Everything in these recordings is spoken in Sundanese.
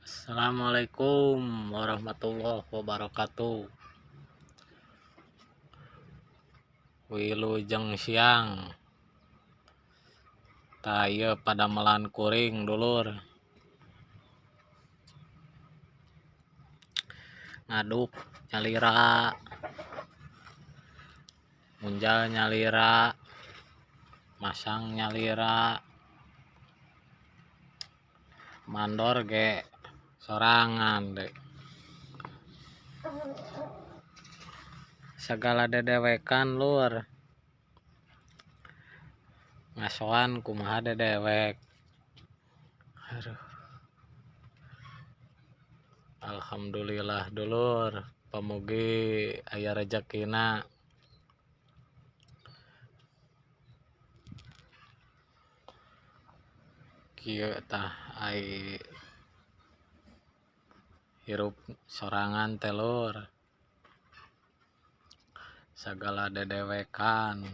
Assalamualaikum warahmatullahi wabarakatuh. Wilujeng siang. Tah ieu padamelan kuring dulur. Ngaduk nyalira, munjal nyalira, masang nyalira, mandor ge sorangan deh. Segala dedewekan lur, ngasoan kumaha dedewek. Aduh. Alhamdulillah dulur, pamugi aya rezekina. Kieu tah ai hirup sorangan teh lur. Sagala dedewekan.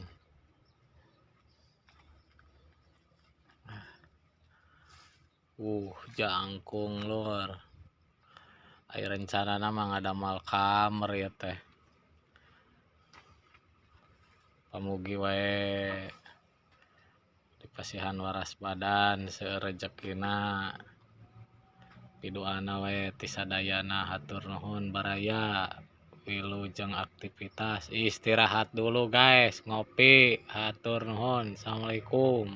Jangkung lur. Ai rencanana mah ngadamal kamar ieu teh. Pamugi wae dipasihan waras badan seueur rejekina. Piduana wae ti sadayana hatur nuhun baraya. Wilujeng aktivitas, istirahat dulu guys, ngopi, hatur nuhun. Assalamualaikum.